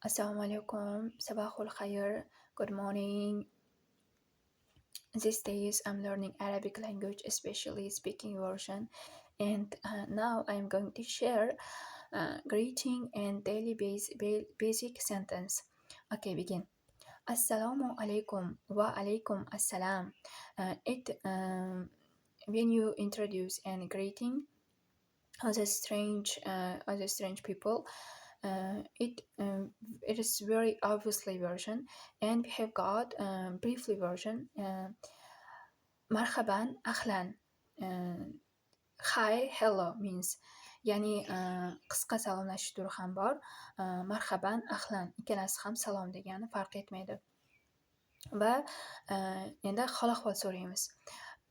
Assalomu alaykum, sabahul xayr, good morning. These days I'm learning Arabic language, especially speaking version, and now I'm going to share greeting and daily basic sentence. Okay, begin. Assalomu alaykum wa alaykum assalam. It when you introduce and greeting other strange people, it is very obviously version, and we have got briefly version. Marhaban, ahlan. Hi, hello means, ya'ni qisqa salomlashish turi ham bor. Marhaban, ahlan, ikkalasi ham salom degani, farq etmaydi. Va endi hol-ahvol so'raymiz.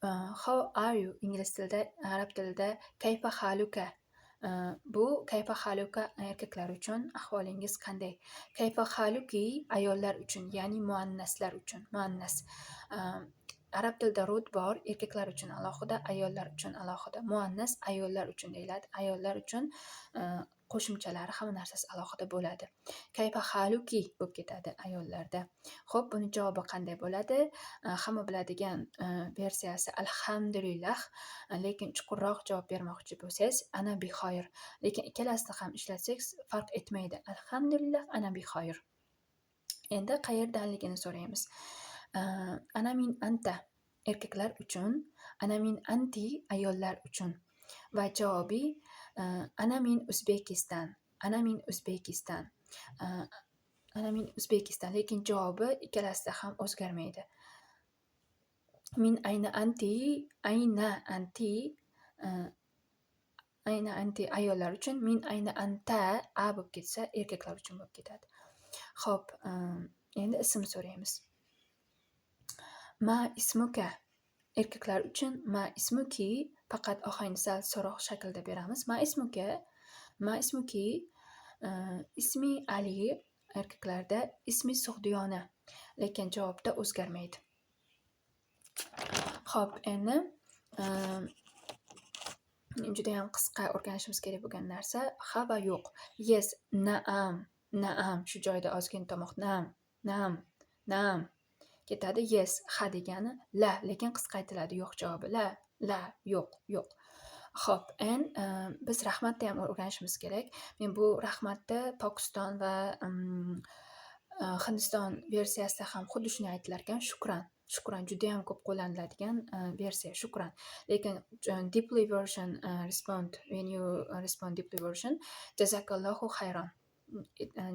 How are you? Ingliz tilida, arab tilida kayfa haluka. Bu kayfa haluka erkaklar uchun, ahvolingiz qanday? Kayfa haluki ayollar uchun, ya'ni muannaslar uchun, muannas. Arab tilida род bor, erkaklar uchun alohida, ayollar uchun alohida. Muannas ayollar uchun deyiladi. Ayollar uchun qo'shimchalari, hamma narsasi alohida bo'ladi. Kayfa haluki bo'lib ketadi ayollarda. Xo'p, buni javobi qanday bo'ladi? Hamma biladigan versiyasi alhamdulillah, lekin chuqurroq javob bermoqchi bo'lsangiz, ana bixoyir. Lekin ikkalasini ham ishlatsak, farq etmaydi. Alhamdulillah, ana bixoyir. Endi qayerdanligini so'raymiz. Ana min anta erkaklar uchun, ana min anti ayollar uchun. Va javobi ana min Uzbekistan, ana min Uzbekistan. Ana min Uzbekistan, lekin javobi ikkalasida ham o'zgarmaydi. Min ayna anti, ayna anti, ayna anti ayollar uchun, min ayna anta a bo'lib ketsa, erkaklar uchun bo'lib ketadi. Xo'p, endi ism so'raymiz. Ma ismuka erkaklar uchun, ma ismuki, faqat ohangni sal so'roq shaklida beramiz. Ma ismuka, ma ismuki, ismi Ali erkaklarda, ismi Sug'diyona, lekin javobda o'zgarmaydi. Xo'p, endi judayam qisqa o'rganishimiz kerak bo'lgan narsa ha va yo'q. Yes, naam, naam, shu joyda ozgina tomoq naam, naam, naam ketadi. Yes, ha degani, la, lekin qisqa aytiladi yo'q javobi. La, la, yo'q, yo'q. Xo'p, and biz rahmatni ham o'rganishimiz kerak. Men bu rahmatni Pokiston va Hindiston versiyasida ham xuddi shunday aytilar ekan. Shukran. Shukran judayam ko'p qo'llaniladigan versiya, shukran. Lekin deeply version respond, when you respond deeply version, jazakallohu xayron.